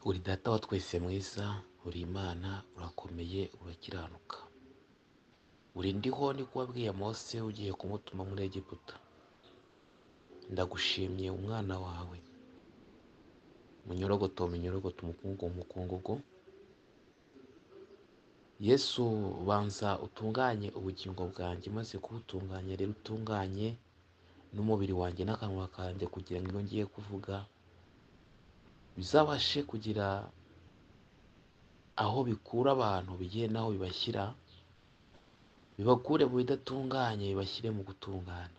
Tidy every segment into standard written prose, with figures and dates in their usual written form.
Uri Data wa twese mwiza, uri Imana, urakomeye, urakiranuka. Uri ndiho niko wabwiye Mose ugiye kumutuma muri Egiputa. Ndagushimye umwana wawe, munyorogoto minyorogoto, umukungugu mukungugu. Yesu, banza utunganye ubugingo bwanjye, maze kubutunganya rero utunganye n'umubiri wanjye n'akanwa kanjye, kugira ngo ibyo ngiye kuvuga bizabashe kugira aho bikura abantu, bigere n'aho bibashyira, bibakure mu bidatunganye bibashyire mu gutungana.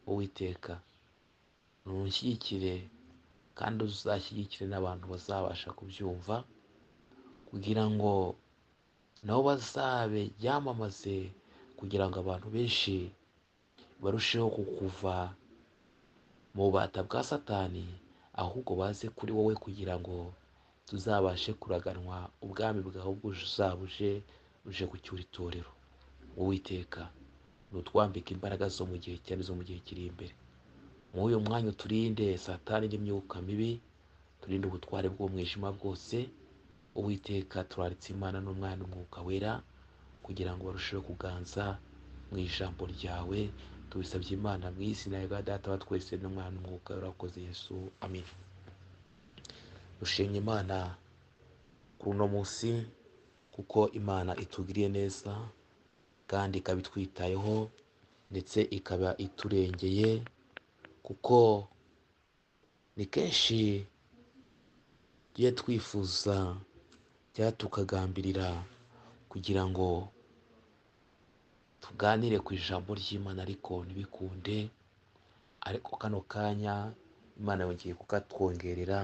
Uwiteka, ntunshyigikire kandi uzashyigikire n'abantu bazabasha kubyumva, kugira ngo nabo bazabe byamamaze, kugira ngo abantu benshi barusheho kukuva mu bubata bwa Satani, ahubwo baze kuri wowe, kugira ngo tuzabashe kuraganwa ubwami bwawe ubwo uzaba uje gucyura itorero. Uwiteka, nutwambike imbaraga zo mu gihe cyane zo mu gihe kiri imbere. Muri uyu mwanya uturinde Satani n'imyuka mibi, turinde ubutware bw'umwijima bwose. Uwiteka, turaritse Imana n'Umwana n'Umwuka Wera, kugira ngo barusheho kuganza mu ijambo ryawe. Tubisabye Imana mu izina rya Data wa twese n'Umwana n'Umwuka Wera. Urakoze Yesu, amen. Dushimye Imana kuri uno munsi, kuko Imana itugiriye neza kandi ikaba itwitayeho, ndetse ikaba iturengeye, kuko ni kenshi tujya twifuza cyangwa tukagambirira kugira ngo tuganire ku ijambo ry'Imana, ariko ntibikunde. Ariko kano kanya Imana yongeye kukatwongerera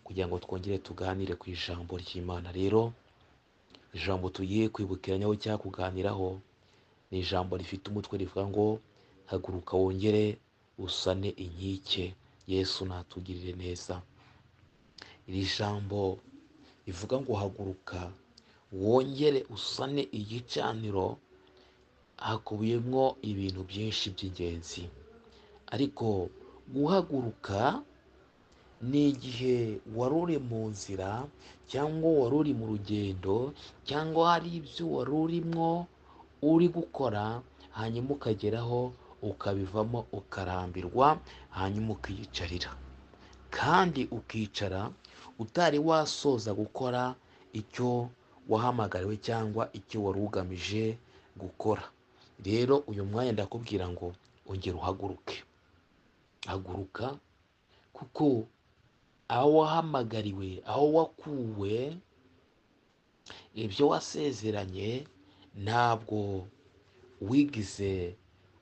kugira ngo twongere tuganire ku ijambo ry'Imana. Rero ijambo tugiye kwibukiranyaho cyangwa kuganiraho ni ijambo rifite umutwe rivuga ngo haguruka wongere usane inkike, Yesu natugirire neza. Iri jambo rivuga ngo haguruka wongere usane igicaniro, hakubiyemo ibintu byinshi by'ingenzi. Ariko guhaguruka ni igihe wari uri mu nzira, cyangwa wari uri mu rugendo, cyangwa hari ibyo wari urimo uri gukora, hanyuma ukageraho ukabivamo ukarambirwa, hanyuma ukiyicarira, kandi ukicara utari wasoza gukora icyo wahamagariwe cyangwa icyo wari ugamije gukora. Rero uyu mwanya ndakubwira ngo ongera uhaguruke, haguruka, kuko aho wahamagariwe, aho wakuwe, ibyo wasezeranye ntabwo wigize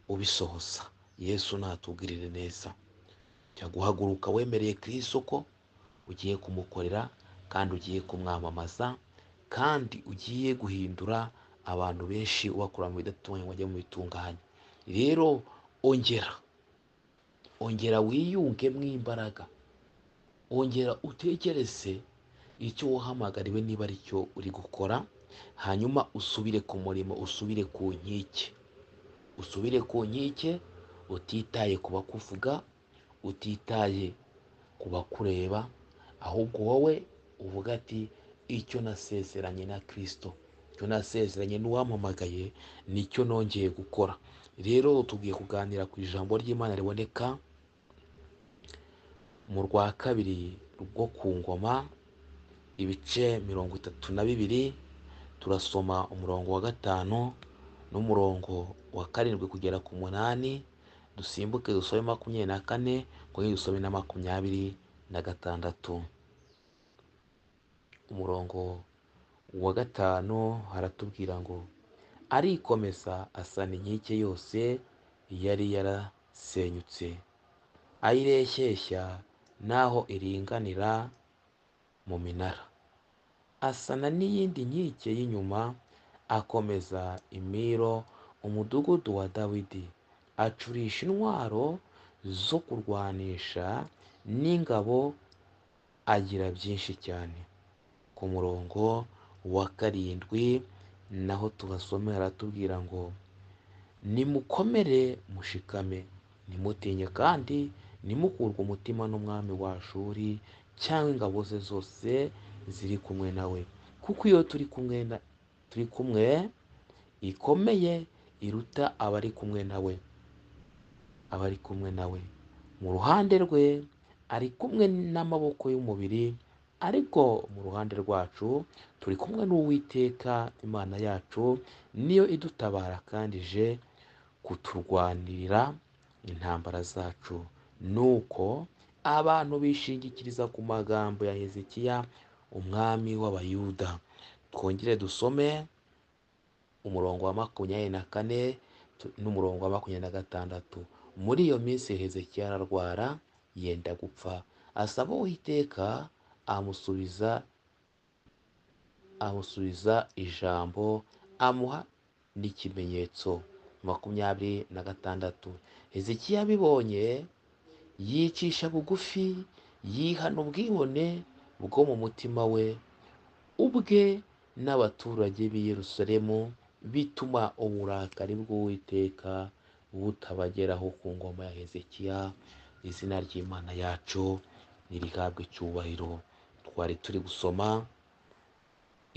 ubisohoza. Yesu natugirire neza. Jya guhaguruka wemereye Kristo ko ugiye kumukorera, kandi ugiye kumwamamaza, kandi ugiye guhindura abantu benshi ubakura mu bidatunganye ngo bajye mu bitunganye. Rero ongera wiyunge mu imbaraga, ongera utekereze icyo wahamagariwe niba ari cyo uri gukora, hanyuma usubire ku murimo, usubire ku nkike, usubire ku nkike, utitaye ku bakuvuga, utitaye ku bakureba, ahubwo wowe uvuga ati icyo nasezeranye na Kristo, icyo nasezeranye n'uwampamagaye nicyo nongeye gukora. Rero tugiye kuganira ku ijambo ry'Imana riboneka mu rwa kabiri rwo ku ngoma, ibice 32, turasoma umurongo wa 5 n'umurongo wa 7 kugera ku 8, dusimbuke dusome 24, kongere dusome na 26. Umurongo wa 5 haratubwira ngo arikomeza asana inkike yose yari yarasenyutse, ayireshyeshya n'aho iringanira mu minara, asana n'iyindi nkike y'inyuma, akomeza imiro umudugudu wa Dawidi, acurisha intwaro zo kurwanisha n'ingabo, agira byinshi cyane. Ku murongo wa 7 naho tubasomera aratubwira ngo nimukomere mushikame, ntimutinye kandi ntimukurwe umutima n'umwami wa Ashuri cyangwa ingabo ze zose ziri kumwe nawe, kuko iyo turi kumwe ikomeye iruta abari kumwe nawe. Abari kumwe nawe mu ruhande rwe ari kumwe n'amaboko y'umubiri, ariko mu ruhande rwacu turi kumwe n'Uwiteka Imana yacu, niyo idutabara kandi ije kuturwanirira intambara zacu. Nuko abantu bishingikiriza ku magambo ya Hezekiya umwami w'Abayuda. Twongere dusome umurongo wa 24 n'umurongo wa 26. Muri iyo minsi Hezekiya ararwara yenda gupfa, asaba Uwiteka, amusubiza ijambo, amuha n'ikimenyetso. 26. Hezekiya abibonye yicisha bugufi, yihana ubwibone bwo mu mutima we ubwe n'abaturage b'i Yerusalemu, bituma uburakari bw'Uwiteka butabageraho ku ngoma ya Hezekiya. Izina ry'Imana yacu nirihabwe icyubahiro. Twari turi gusoma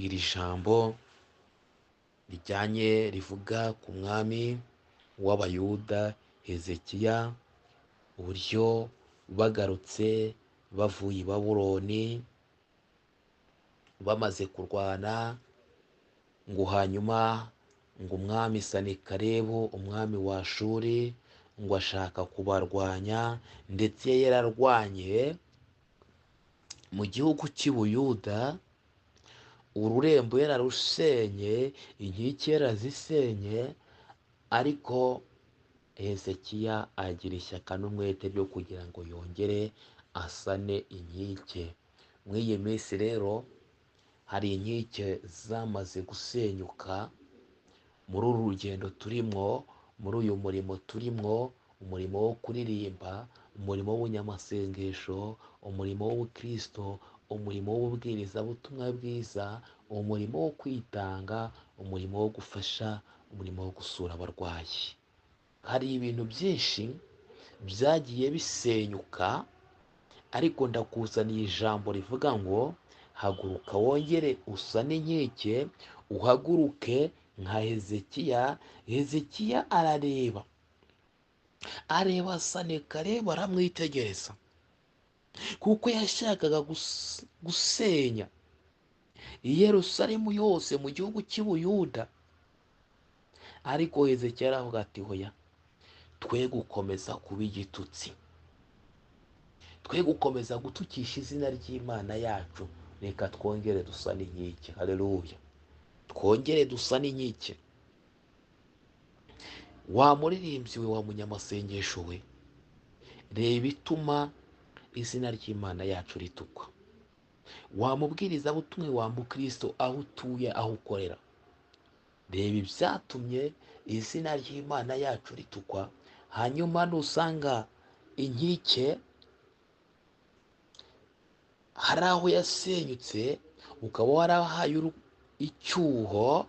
iri jambo rijyanye rivuga ku mwami w'Abayuda Hezekiya, uburyo bagarutse bavuye i Babuloni bamaze kurwana, ngo hanyuma ngo umwami Sanekarebu umwami wa Ashuri ngo ashaka kubarwanya, ndetse yararwanye mu gihugu cy'i Buyuda, ururembo yararusenye, inkike yarazisenye, ariko Hezekiya agira ishyaka n'umwete byo kugira ngo yongere asane inkike. Muri iyi minsi rero hari inkike zamaze gusenyuka muri uru rugendo turimo, muri uyu murimo turimo, umurimo wo kuririmba, umurimo w'ubunyamasengesho, umurimo w'ubukristo, umurimo w'ububwirizabutumwa bwiza, umurimo wo kwitanga, umurimo wo gufasha, umurimo wo gusura abarwayi. Hari ibintu byinshi byagiye bisenyuka, ariko ndakuzaniye ijambo rivuga ngo haguruka wongere usane inkike, uhaguruke nka Hezekiya. Hezekiya arareba, areba Sanekarebu aramwitegereza, kuko yashakaga gusenya Yerusalemu yose mu gihugu cy'i Buyuda. Ariko Hezekiya aravuga ati hoya, twe gukomeza kuba igitutsi, twe gukomeza gutukisha izina ry'Imana yacu, reka twongere dusane inkike. Haleluya, twongere dusane inkike. Wa muririmbyi we, wa munyamasengesho we, reba ituma izina ry'Imana yacu ritukwa. Wa mubwirizabutumwa, wa mukristo, aho utuye, aho ukorera, reba ibyatumye izina ry'Imana yacu ritukwa. Hanyuma nusanga inkike hari aho yasenyutse, ukaba warahaye icyuho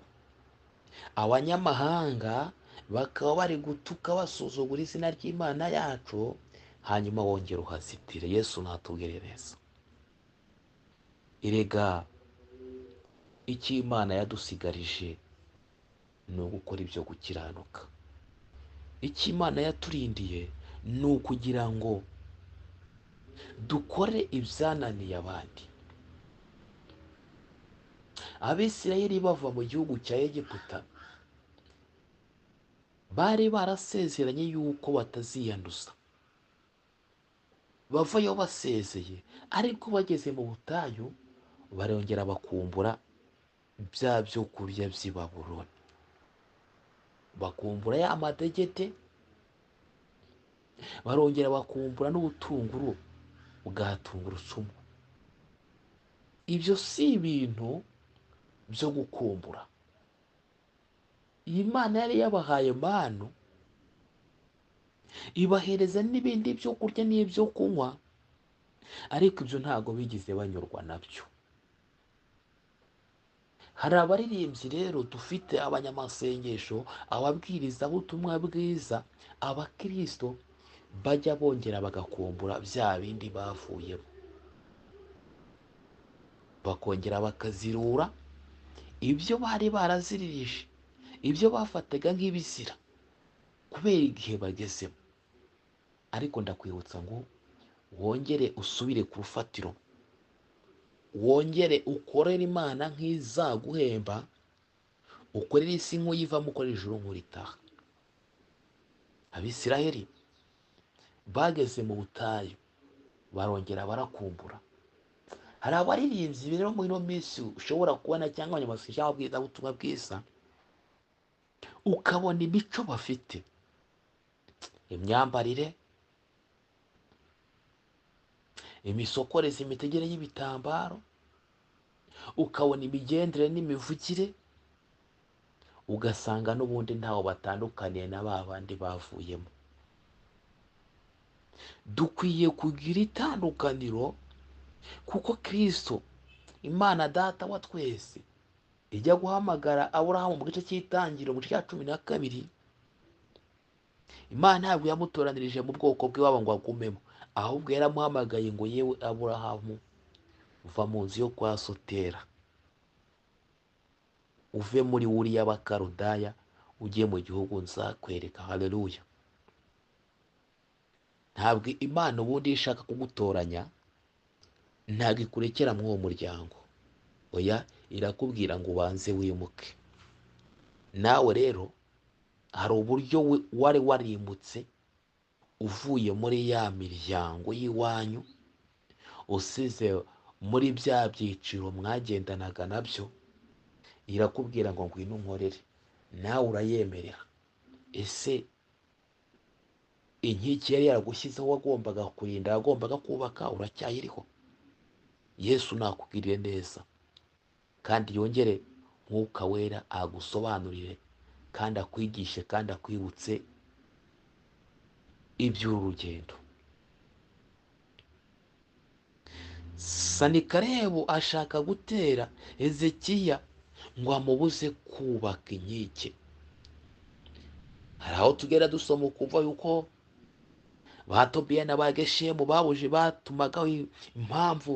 abanyamahanga, bakaba bari gutuka basuzugura izina ry'Imana yacu, hanyuma wongera uhazitire. Yesu natubwire neza. Erega icyo Imana yadusigarije ni ugukora ibyo gukiranuka. Icyo Imana yaturindiye ni ukugira ngo dukore ibyananiye abandi. Abisirayeli bava mu gihugu cya Egiputa bari barasezeranye yuko bataziyanduza, bavayo basezeye, ariko bageze mu butayu barongera bakumbura bya byo kurya by'i Babuloni, bakumbura ya madegede, barongera bakumbura n'ubutunguru bwa tungurusumu. Ibyo si ibintu byo gukumbura. Iyi Mana yari yabahaye manu, ibahereza n'ibindi byo kurya n'ibyo kunywa, ariko ibyo ntago bigeze banyurwa nabyo. Hari abaririmbyi rero dufite, abanyamasengesho, ababwirizabutumwa bwiza, abakristo bajya bongera bagakumbura bya bindi bavuyemo. bakongera bakazirura ibyo bari baraziririje, ibyo bafataga nk'ibizira kubera igihe bagezemo. Ariko ndakwibutsa ngo wongere usubire ku rufatiro, wongere ukorere Imana nk'izaguhemba, ukorere isi nk'uyivamo, ukorere ijuru nk'uritaha. Abisiraheli bageze mu butayu barongera barakumbura. Hari abaririmbyi rero muri ino minsi ushobora kubona, cyangwa abanyamasiganwa cyangwa ababwirizabutumwa bwiza, ukabona imico bafite, imyambarire, imisokoreze, imitegere y'ibitambaro, ukabona imigendere n'imivugire, ugasanga n'ubundi ntaho batandukaniye na ba bandi bavuyemo. Dukwiye kugira itandukaniro, kuko Kristo Imana Data wa twese ijya guhamagara Aburahamu mu gice cy'itangiriro, mu gice cya 12, Imana ntabwo yamutoranirije mu bwoko bw'iwabo ngo agumemo, ahubwo yaramuhamagaye ngo yewe Aburahamu, va mu nzu yo kwa Sotera, uve muri Uriya Bakaludaya, ujye mu gihugu nzakwereka. Haleluya. Ntabwo Imana ubundi ishaka kugutoranya, ntabwo ikurekera muri uwo muryango. Oya, irakubwira ngo ubanze wimuke. Nawe rero hari uburyo wari warimutse uvuye muri ya miryango y'iwanyu, usize muri bya byiciro mwagendanaga nabyo, irakubwira ngo ngwino unkorere, nawe urayemerera. Ese inkike yari yaragushyizeho wagombaga kurinda, wagombaga kubaka, uracyayiriho? Yesu nakugirire neza, kandi yongere Mwuka Wera agusobanurire, kandi akwigishe, kandi akwibutse iby'uru rugendo. Sanikarebu ashaka gutera Hezekiya ngo amubuze kubaka inkike. Hari aho tugera dusoma ukumva yuko ba Tobiya na ba Geshemu babuje, batumagaho impamvu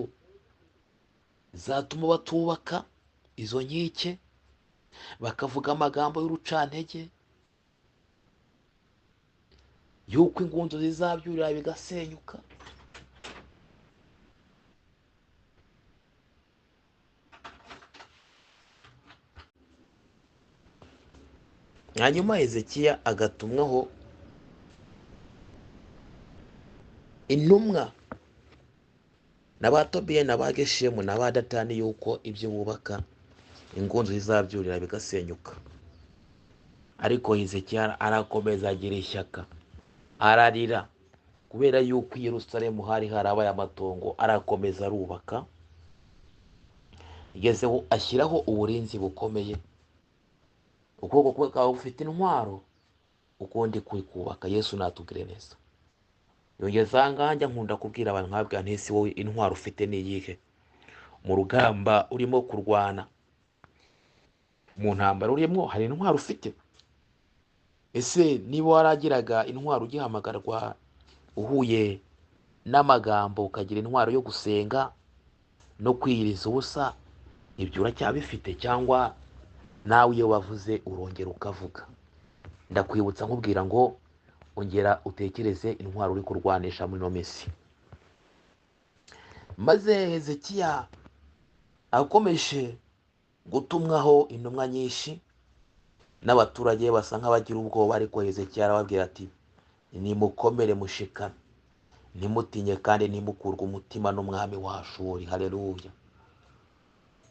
zatuma batubaka izo nkike, bakavuga amagambo y'urucantege yuko ingunzu zizabyurira bigasenyuka. Hanyuma Hezekiya agatumwaho intumwa na ba Tobiya na ba Geshemu na ba Datani yuko ibyo bubaka ingunzu zizabyurira bigasenyuka. Ariko Hezekiya arakomeza agira ishyaka, ararira kubera yuko i Yerusalemu hari harabaye amatongo. Arakomeza arubaka, igezeho ashyiraho uburinzi bukomeye, ukuboko kwe kaba gufite intwaro, ukundi kuri kubaka. Yesu natugire neza. Yongeza ahangaha, nkunda kubwira abantu nkabwira nti ese wowe intwaro ufite ni iyihe mu rugamba urimo kurwana, mu ntambara urimo hari intwaro ufite? Ese niba waragiraga intwaro ugihamagarwa uhuye n'amagambo, ukagira intwaro yo gusenga no kwiyiriza ubusa, ibyo uracyabifite? Cyangwa nawe iyo bavuze urongera ukavuga? Ndakwibutsa nkubwira ngo ongera utekereze intwaro uri kurwanisha muri ino minsi. Maze Hezekiya akomeje gutumwaho intumwa nyinshi, n'abaturage basa nk'abagira ubwoba, ariko Hezekiya arababwira ati nimukomere mushikame, ntimutinye kandi ntimukurwe umutima n'umwami wa Ashuri. Haleluya.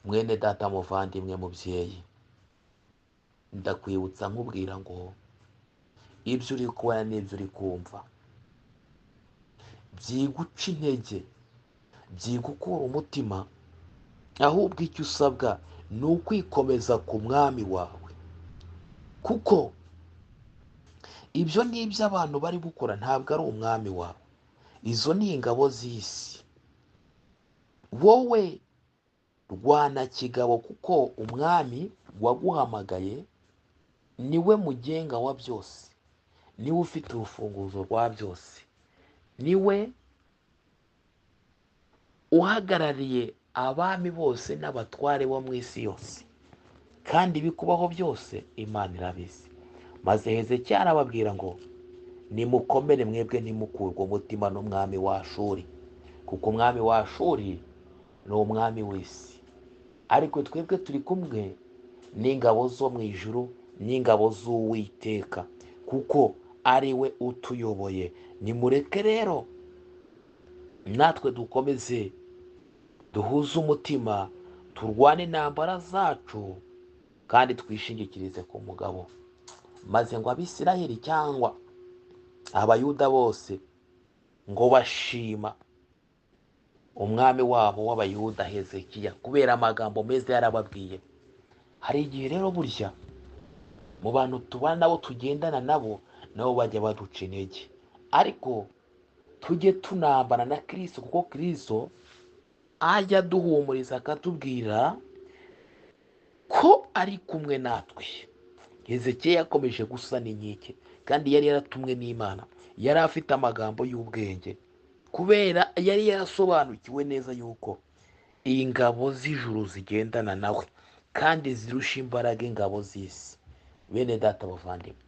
Mwene data, muvandimwe, mubyeyi, ndakwibutsa nkubwira ngo ibyo uri kubona n'ibyo uri kumva byiguca intege, byigukura umutima, ahubwo icyo usabwa ni ukwikomeza ku mwami wawe, kuko ibyo ni ibyo abantu bari gukora, ntabwo ari umwami wawe. Izo ni ingabo z'isi. Wowe rwana kigabo, kuko umwami waguhamagaye niwe mugenga wa byose, niwe ufite urufunguzo rwa byose, niwe uhagarariye Abami bose n'abatware bo mu isi yose, kandi ibikubaho byose Imana irabizi. Maze Hezekiya arababwira ngo nimukomere mwebwe, ntimukurwe umutima n'umwami wa Ashuri, kuko umwami wa Ashuri ni umwami w'isi, ariko twebwe turi kumwe n'ingabo zo mu ijuru n'ingabo z'Uwiteka, kuko ari we utuyoboye. Nimureke rero natwe dukomeze duhuze umutima, turwane intambara zacu, kandi twishingikirize ku mugabo. Maze ngo Abisirayeli cyangwa Abayuda bose ngo bashima umwami wabo w'Abayuda Hezekiya kubera amagambo meza yarababwiye. Hari igihe rero burya mu bantu tubana nabo, tugendana nabo, nabo bajya baduca intege, ariko tujye tunambana na Kristo, kuko Kristo ajya aduhumuriza akatubwira ko ari kumwe natwe. Hezekiya yakomeje gusana inkike, kandi yari yaratumwe n'Imana, yari afite amagambo y'ubwenge, kubera yari yarasobanukiwe neza yuko ingabo z'ijuru zigendana nawe kandi zirusha imbaraga ingabo z'isi. Bene data bavandimwe,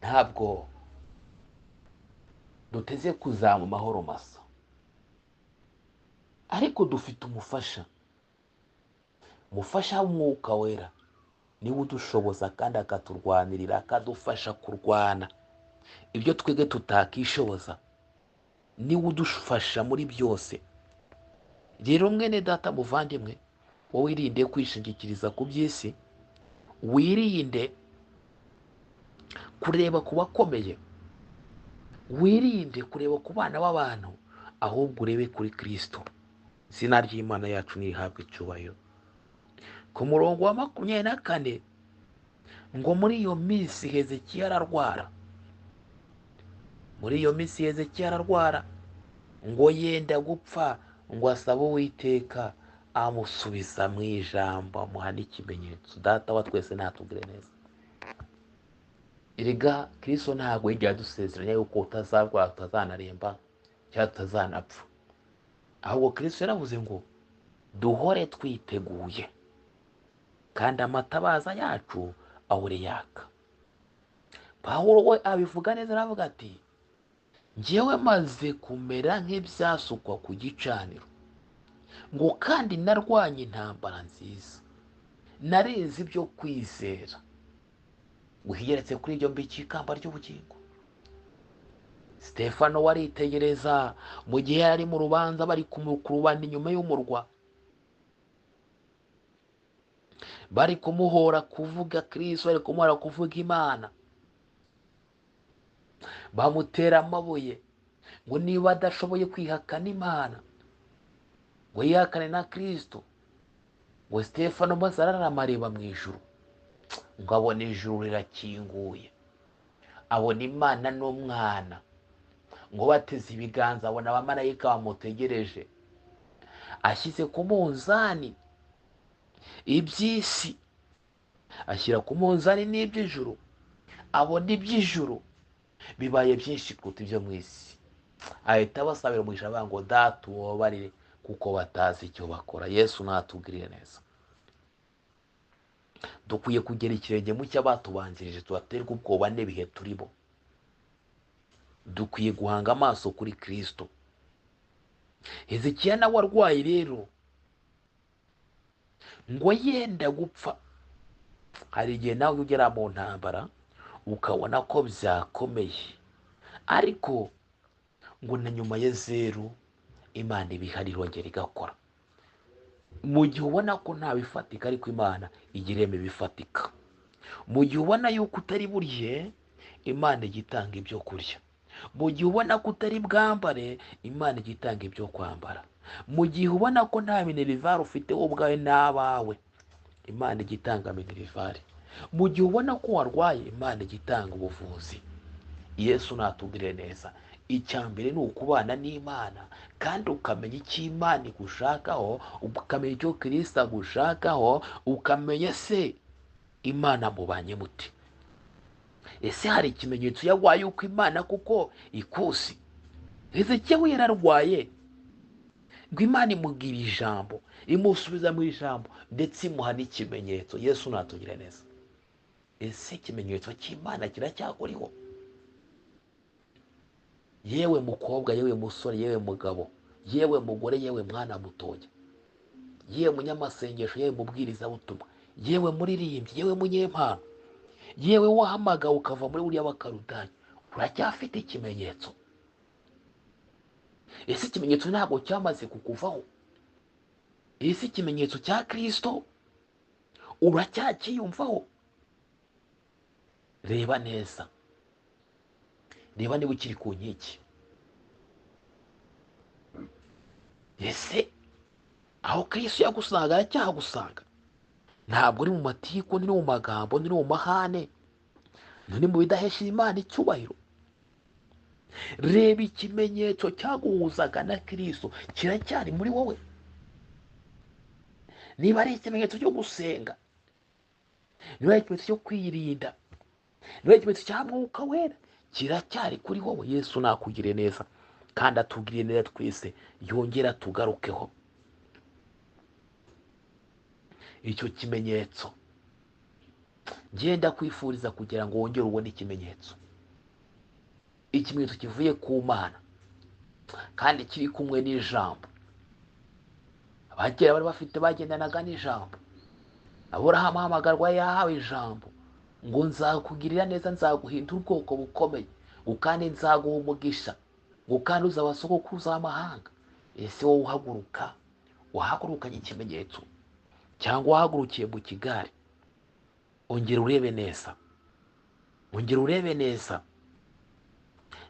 ntabwo duteze kuzaba mu mahoro masa, ariko dufite umufasha, umufasha w'Umwuka Wera, niwe udushoboza kandi akaturwanirira, akadufasha kurwana ibyo twebwe tutakishoboza, niwe udufasha muri byose. Rero mwene data muvandimwe, wowe wirinde kwishingikiriza ku by'isi, wirinde kureba ku bakomeye, wirinde kureba ku bana b'abantu, ahubwo urebe kuri Kristo. Izina ry'Imana yacu nirihabwe icyubahiro. Ku murongo wa 24 ngo muri iyo minsi Hezekiya ararwara, muri iyo minsi Hezekiya ararwara, ngo yenda gupfa, ngo asabe Uwiteka, amusubiza mu ijambo, amuha n'ikimenyetso. Data wa twese natubwire neza. Erega Kristo ntabwo yigera adusezeranya yuko utazarwara, tutazanaremba cyangwa tutazanapfa, ahubwo Kristo yaravuze ngo duhore twiteguye, kandi amatabaza yacu ahore yaka. Pawulo we abivuga neza, aravuga ati njyewe maze kumera nk'ibyasukwa ku gicaniro, ngo kandi narwanye intambara nziza, narinze ibyo kwizera, wigeretse kuri ibyo mbiki ikamba ry'ubugingo. Stefano waritegereza mu gihe yari mu rubanza bari kumukurubana inyuma y'umurwa, bari kumuhora kuvuga Kristo, bari kumuhora kuvuga Imana, bamutera amabuye ngo niba adashoboye kwihakana Imana ngo yihakane na Kristo. Ngo Stefano maze ararama areba mu ijuru, ngo abona ijuru rirakinguye, abona Imana n'umwana, ngo bateze ibiganza, abona abamarayika bamutegereje, ashyize ku munzani iby'isi, ashyira ku munzani n'iby'ijuru, abona iby'ijuru bibaye byinshi kuruta ibyo mu isi. Ahita abasabira umugisha avuga ngo Data ubabarire kuko batazi icyo bakora. Yesu natubwirire neza. Dukwiye kugera ikirenge mu cy'abatubanjirije, tubaterwa ubwoba n'ibihe turimo. Dukwiye guhanga amaso kuri Kristo. Hezekiya nawe arwaye rero, ngo yenda gupfa. Hari igihe nawe ugera mu ntambara ukabona ko byakomeye, ariko ngo na nyuma ya zeru Imana ibihari irongera igakora. Mu gihe ubona ko nta bifatika, ariko Imana igira ireme bifatika. Mu gihe ubona yuko utari burye, Imana ijya itanga ibyo kurya. Mu gihe ubona ko utari bwambare, Imana ijya itanga ibyo kwambara. Mu gihe ubona ko nta minerivare ufite wowe ubwawe n'abawe, Imana ijya itanga minerivare. Mu gihe ubona ko warwaye, Imana ijya itanga ubuvuzi. Yesu natubwire neza. Icya mbere ni ukubana n'Imana, kandi ukamenya icyo Imana igushakaho, ukamenya icyo Kristo agushakaho, ukamenya se Imana mubanye muti. Ese hari ikimenyetso yaguhaye yuko Imana kuko ikusi? Hezekiya we yararwaye, Ngo Imana imubwira ijambo, imusubiza mu ijambo, ndetse imuha n'ikimenyetso. Yesu natugire neza. Ese ikimenyetso cy'Imana kiracyakuriho? Yewe mukobwa, yewe musore, yewe mugabo, yewe mugore, yewe mwana mutoya, yewe munyamasengesho, yewe mubwirizabutumwa, yewe muririmbyi, yewe munyempano, yewe wahamagawe ukava muri buriya bakarudani, uracyafite ikimenyetso? Ese ikimenyetso ntabwo cyamaze kukuvaho? Ese ikimenyetso cya Kristo uracyakiyumvaho? Reba neza, reba niba ukiri ku nkiki. Ese aho Kristo yagusanga aracyahagusanga? Ntabwo uri mu matiku, ni mu magambo, ni mu mahane, ni mu bidahesha Imana icyubahiro. Reba ikimenyetso cyaguhuzaga na Kristo kiracyari muri wowe. Niba ari ikimenyetso cyo gusenga, niba ari ikimenyetso cyo kwirinda, niba ari ikimenyetso cya Mwuka Wera, kiracyari kuri wowe. Yesu nakugire neza kandi atugirire neza twese, yongera tugarukeho. Icyo kimenyetso ngenda kwifuriza kugira ngo wongere ubone ikimenyetso, ikimenyetso kivuye ku Mana kandi kiri kumwe n'ijambo. Abakera bari bafite bagendanaga n'ijambo. Aburahamu ahamagarwa yahawe ijambo ngo nzakugirira neza, nzaguhindura ubwoko bukomeye, ngo kandi nzaguha umugisha, ngo kandi uzaba sogokuruza w'amahanga. Ese wowe uhaguruka, wahagurukanye ikimenyetso cyangwa wahagurukiye mu kigare? Ongera urebe neza, ongera urebe neza.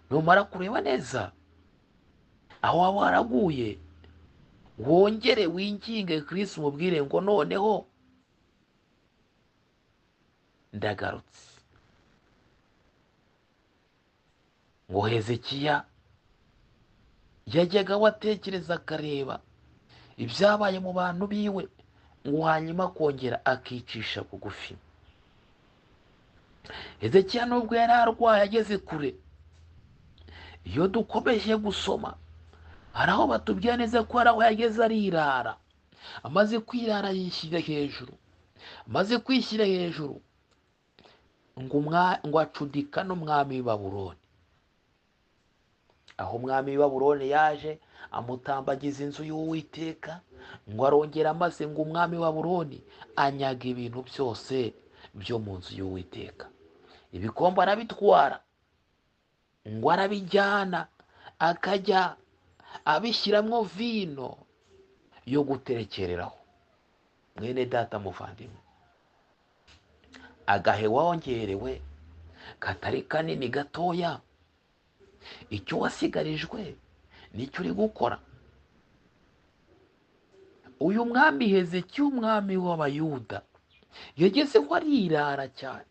Numara kureba neza aho waba waraguye, wongere winginge Kristo umubwire ngo noneho ndagarutse. Ngo Hezekiya yajyaga watekereza akareba ibyabaye mu bantu biwe, ngo hanyuma kongera akicisha bugufi. Hezekiya nubwo yari arwaye ageze kure, iyo dukomeje gusoma hari aho batubwira neza ko hari aho yageze arirara. Amaze kwirara yishyira hejuru, amaze kwishyira hejuru ngo acudika n'umwami w'i Babuloni. Aho umwami w'i Babuloni yaje amutambagiza inzu y'Uwiteka, ngo arongera maze ngo umwami w'i Babuloni anyaga ibintu byose byo mu nzu y'Uwiteka. Ibikombe arabitwara, ngo arabijyana akajya abishyiramo vino yo guterekereraho. Mwene data muvandimwe, agahe wongerewe katari kanini gatoya, icyo wasigarijwe nicyo uri gukora. Uyu mwami Hezekiya, umwami w'Abayuda, yagezeho arirara cyane,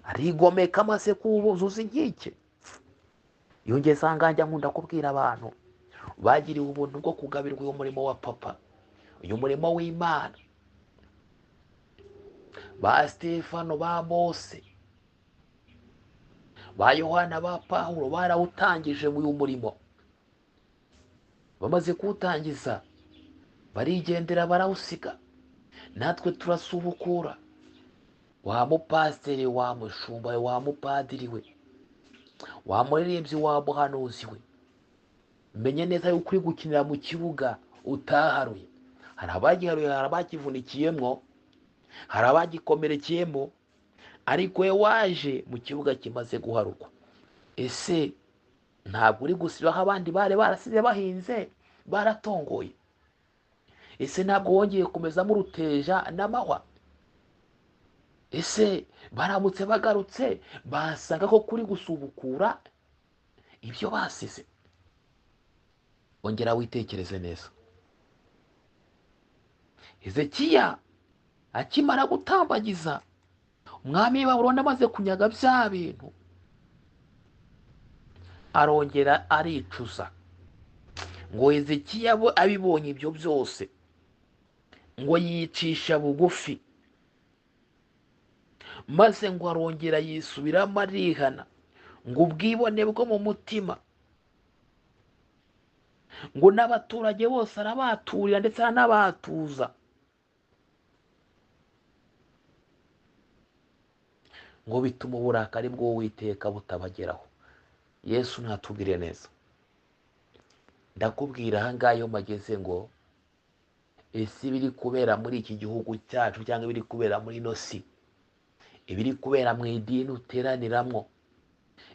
arigomeka amaze kubuzuza inkike. Yongeza ahangaha nkunda kubwira abantu bagiriwe ubuntu bwo kugabirwa uyu murimo wa papa, uyu murimo w'Imana, ba Stefano, ba Mose, ba Yohana, ba Pawulo barawutangije uyu murimo. Bamaze kuwutangiza barigendera barawusiga, natwe turasubukura. Wa mupasiteri, wa mushumba, wa mupadiri we, wa muririmbyi, wa muhanuzi we, menye neza yuko uri gukinira mu kibuga utaharuye. Hari abagiharuye, hari abakivunikiyemo, hari abagikomerekeyemo, ariko we waje mu kibuga kimaze guharurwa. Ese ntabwo uri gusibaho abandi bari barasize bahinze baratongoye? Ese ntabwo wongeye kumezamo uruteja n'amahwa? Ese baramutse bagarutse basanga ko kuri gusubukura ibyo basize? Ongera witekereze neza. Hezekiya akimara gutambagiza umwami w'i Babuloni amaze kunyaga bya bintu, arongera aricuza. Ngo Hezekiya abibonye ibyo byose, ngo yicisha bugufi, maze ngo arongera yisubiramo arihana, ngo ubwibone bwo mu mutima Ngo n'abaturage bose arabaturira ndetse aranabatuza. Ngo bituma uburakari bw'Uwiteka butabageraho. Yesu natubwire neza. Ndakubwira aha ngaha iyo mpageze ngo ese ibiri kubera muri iki gihugu cyacu cyangwa ibiri kubera muri ino si, ibiri kubera mu idini uteraniramwo,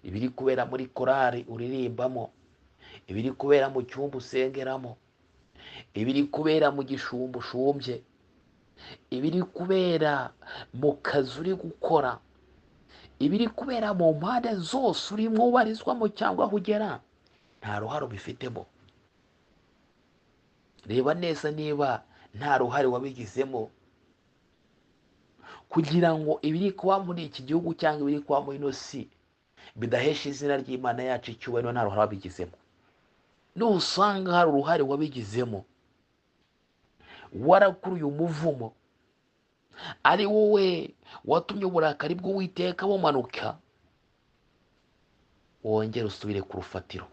ibiri kubera muri korali uririmbamo, ibiri kubera mu cyumba usengeramo, ibiri kubera mu gishumba ushumbye, ibiri kubera mu kazi uri gukora, ibiri kubera mu mpande zose urimo ubarizwamo cyangwa aho ugera, nta ruhare ubifitemo. Reba neza niba nta ruhare wabigizemo kugira ngo ibiri kuba muri iki gihugu cyangwa ibiri kuba muri ino si bidahesha izina ry'Imana yacu icyubahiro, nta ruhare wabigizemo. Nusanga hari uruhare wabigizemo, warakuruye umuvumo, ari wowe watumye uburakari bw'Uwiteka bumanuka, wongere usubire ku rufatiro,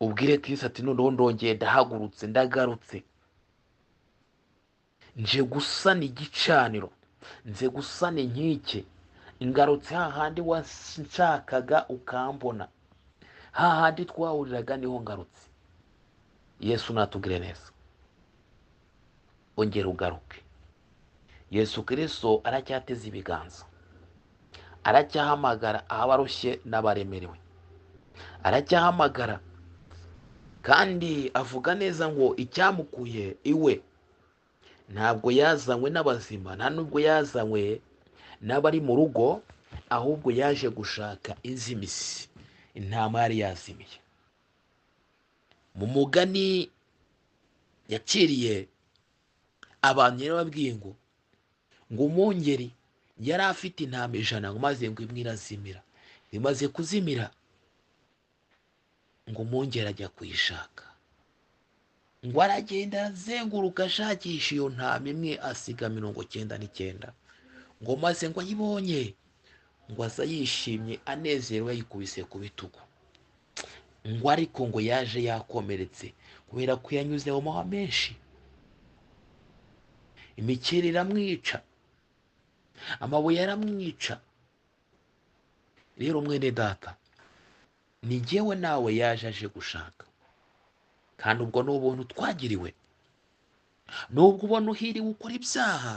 ubwire Kristo ati noneho ndongeye ndahagurutse, ndagarutse, nje gusana igicaniro, nze gusana inkike, ngarutse hahandi wanshakaga ukambona, hahandi twahuriraga niho ngarutse. Yesu natubwire neza, ongera ugaruke. Yesu Kristo aracyateze ibiganza, aracyahamagara abarushye n'abaremerewe, aracyahamagara kandi avuga neza ngo icyamukuye iwe ntabwo yazanywe n'abazima, nta nubwo yazanywe n'abari mu rugo, ahubwo yaje gushaka inzimizi, intama yari yazimiye. Mu mugani yaciriye abantu yarababwiye ngo umwungeri yari afite intama 100, ngo maze ngo imwe irazimira, imaze kuzimira ngo umwungeri ajya kuyishaka, ngo aragenda azenguruka ashakisha iyo ntama imwe, asiga 99, ngo maze ngo ayibonye, ngo aza yishimye anezerewe yayikubise ku bitugu, ngo ariko ngo yaje yakomeretse kubera ko yanyuze mu mahwa menshi, imikeri iramwica, amabuye aramwica. Rero mwene data, ni jyewe nawe yaje aje gushaka, kandi ubwo ni ubuntu twagiriwe. Nubwo ubona uhiriwe ukora ibyaha,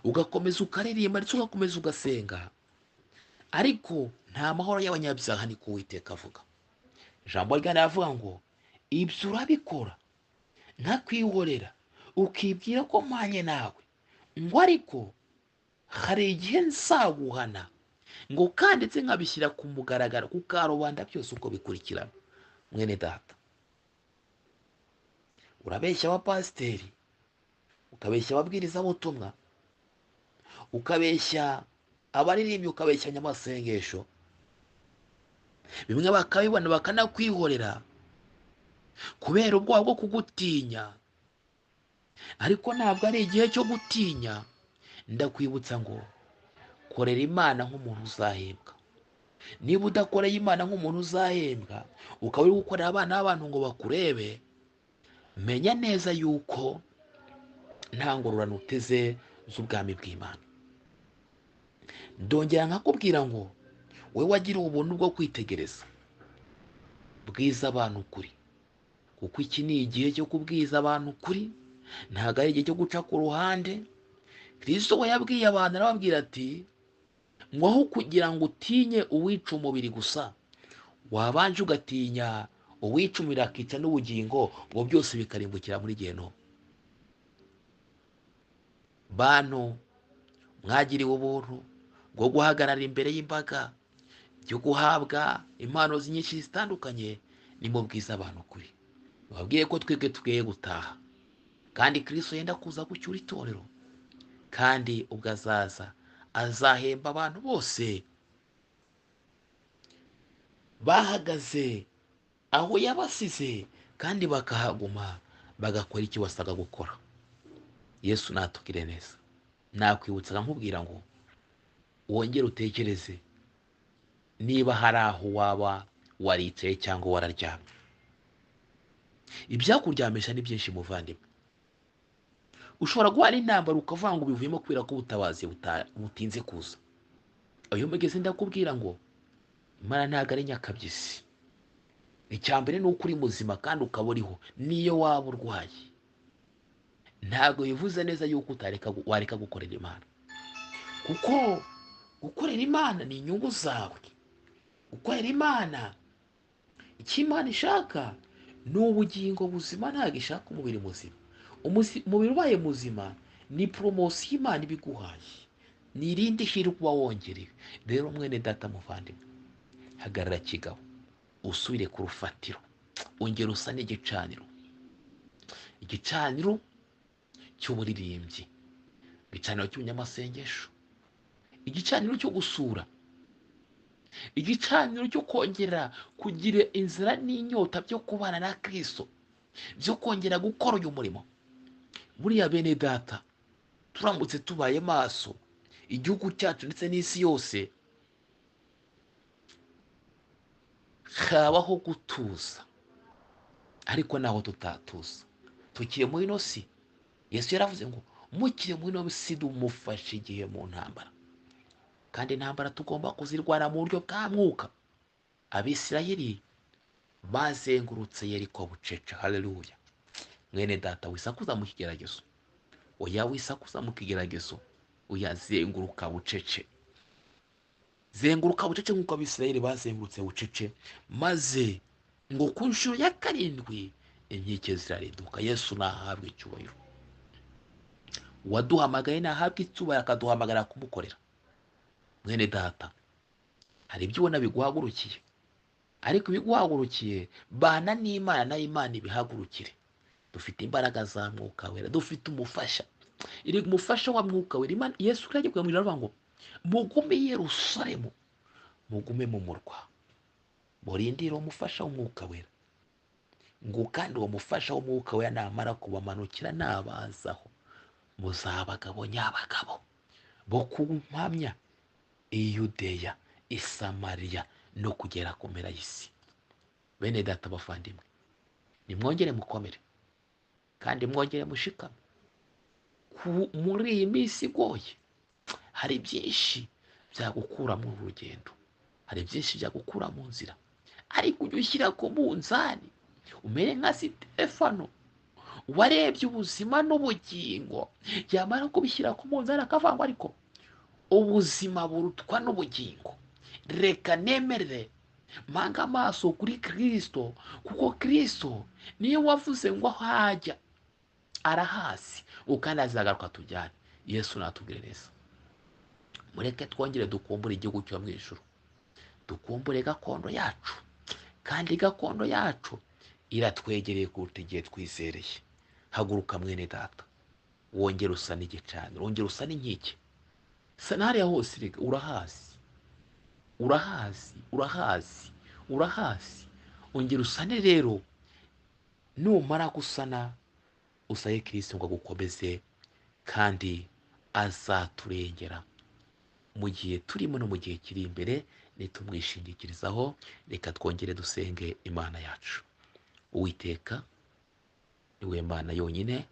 ugakomeza ukaririmba ndetse ugakomeza ugasenga, ariko nta mahoro y'abanyabyaha, niko Uwiteka avuga. Ijambo ry'Imana riravuga ngo ibyo urabikora nkakwihorera, ukibwira ko mpanye nawe, ngo ariko hari igihe nzaguhana, ngo kandi ndetse nkabishyira ku mugaragaro ku karubanda byose uko bikurikirana. Mwene data, urabeshya abapasiteri, ukabeshya ababwirizabutumwa, ukabeshya abaririmbyi, ukabeshya abanyamasengesho, bimwe bakabibona bakanakwihorera kubera ubwoba bwo kugutinya. Ariko ntabwo ari igihe cyo gutinya. Ndakwibutsa ngo korera Imana nk'umuntu uzahembwa. Niba udakoreye Imana nk'umuntu uzahembwa, ukaba uri gukorera abana b'abantu ngo bakurebe, menya neza yuko nta ngororano uteze z'ubwami bw'Imana. Ndongera nkakubwira ngo wowe wagiriwe ubuntu bwo kwitegereza, bwiza abantu ukuri, kuko iki ni igihe cyo kubwiza abantu ukuri, ntabwo ari igihe cyo guca ku ruhande. Kristo we yabwiye abantu arababwira ati ngo aho kugira ngo utinye uwica umubiri gusa, wabanje ugatinya uwica umubiri akica n'ubugingo, ngo byose bikarimbukira muri gehinomu. Bantu mwagiriwe ubuntu bwo guhagarara imbere y'imbaga, byo guhabwa impano nyinshi zitandukanye, nimubwize abantu ukuri, bababwiye ko twebwe tukwiye gutaha, kandi Kristo yenda kuza gucyura itorero, kandi ubwo azaza azahemba abantu bose bahagaze aho yabasize, kandi bakahaguma bagakora icyo wasaga gukora. Yesu natugire neza. Nakwibutsa nkubwira ngo wongere utekereze niba hari aho waba Waricaye cyangwa wararyamye? Ibyakuryamisha ni byinshi muvandimwe. Ushobora guhana intambara ukavuga ngo bivuyemo kubera ko ubutabazi butinze kuza. Uyu mugezi ndakubwira ngo Imana ntabwo ari nyakabyizi. Icya mbere ni uko uri muzima kandi ukaba uriho, niyo waba urwaye. Ntabwo bivuze neza yuko wareka gukorera Imana, kuko gukorera Imana ni inyungu zawe. Gukorera Imana, icyo Imana ishaka ni ubugingo buzima, ntabwo ishaka umubiri muzima. Umubiri ubaye muzima ni poromosiyo Imana ibiguhaye, ni irindi hirwe uba wongerewe. Rero mwene data muvandimwe, hagarara kigabo, usubire ku rufatiro, ongera usa n'igicaniro, igicaniro cy'uburirimbyi, igicaniro cy'umunyamasengesho, igicaniro cyo gusura, igicaniro cyo kongera kugira inzira n'inyota byo kubana na Kristo, byo kongera gukora uyu murimo. Buriya bene data, turamutse tubaye maso, igihugu cyacu ndetse n'isi yose habaho gutuza, ariko naho tutatuza tukiri muri ino si. Yesu yaravuze ngo mukiri muri ino si dumufashe igihe mu ntambara, kandi intambara tugomba kuzirwana mu buryo bwa mwuka. Abisirayeli bazengurutse Yeriko bucece. Haleluya. Mwene data, wisakuza mu kigeragezo, oya wisakuza mu kigeragezo, uyazenguruka bucece. Zenguruka bucece nk'uko Abisirayeli bazengurutse bucece, maze ngo ku nshuro ya 7 inkike zirarinduka. Yesu nahabwe icyubahiro. Uwaduhamagaye nahabwe icyubahiro, akaduhamagara kumukorera. Mwene data, hari ibyo ubona biguhagurukiye, ariko ibiguhagurukiye bana n'Imana, nayo Imana ibihagurukire. Dufite imbaraga za Mwuka Wera, dufite umufasha, iri umufasha wa Mwuka Wera. Imana Yesu Kristo agiye kumubwira aravuga ngo mugume i Yerusalemu, mugume mu murwa, murindire umufasha w'Umwuka Wera. Ngo kandi uwo mufasha w'Umwuka Wera namara kubamanukira nabazaho, muzaba abagabo nyabagabo bo kumpamya i Yudeya, i Samariya no kugera ku mpera y'isi. Bene data bavandimwe, nimwongere mukomere kandi mwongere mushikame. Muri iyi minsi igoye hari byinshi byagukura mu rugendo, hari byinshi byagukura mu nzira, ariko ujye ushyira ku munzani, umere nka Sitefano warebye ubuzima n'ubugingo, yamara kubishyira ku munzani akavuga ngo ariko ubuzima burutwa n'ubugingo, reka nemerere mpanga amaso kuri Kristo, kuko Kristo niwe wavuze ngo aho ajya arahazi, kandi azagaruka tujyane. Yesu natubwire neza. Mureke twongere dukumbure igihugu cyo mu ijuru, dukumbure gakondo yacu, kandi gakondo yacu iratwegereye kuruta igihe twizereye. Haguruka mwene data, wongere usa n'igicaniro, wongere usa n'inkike. Sa hariya hose rega urahazi, urahazi, urahazi, urahazi. Ongera usane rero, numara gusana usaye Kristo ngo agukomeze, kandi azaturengera mu gihe turimo no mu gihe kiri imbere. Nitumwishingikirizaho, reka twongere dusenge Imana yacu. Uwiteka niwe Mana yonyine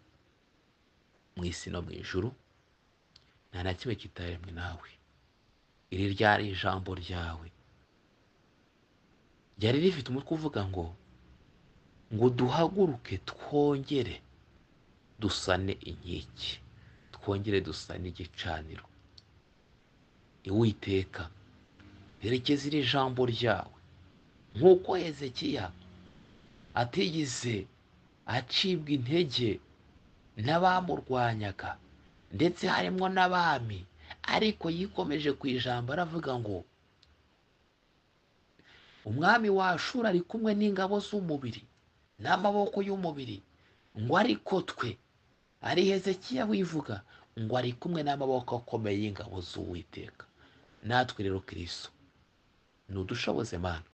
mu isi no mu ijuru, nta na kimwe kitaremwe nawe. Iri ryari ijambo ryawe ryari rifite umutwe uvuga ngo duhaguruke twongere dusane inkike, twongere dusane igicaniro. Uwiteka, herekeza iri jambo ryawe nk'uko Hezekiya atigeze acibwa intege n'abamurwanyaga, ndetse harimo n'abami, ariko yikomeje ku ijambo aravuga ngo umwami wa Ashuri ari kumwe n'ingabo z'umubiri n'amaboko y'umubiri, ngo ariko twe, ari Hezekiya wivuga ngo ari kumwe n'amaboko akomeye y'ingabo z'Uwiteka. Natwe rero Kristo nudushoboze Mana.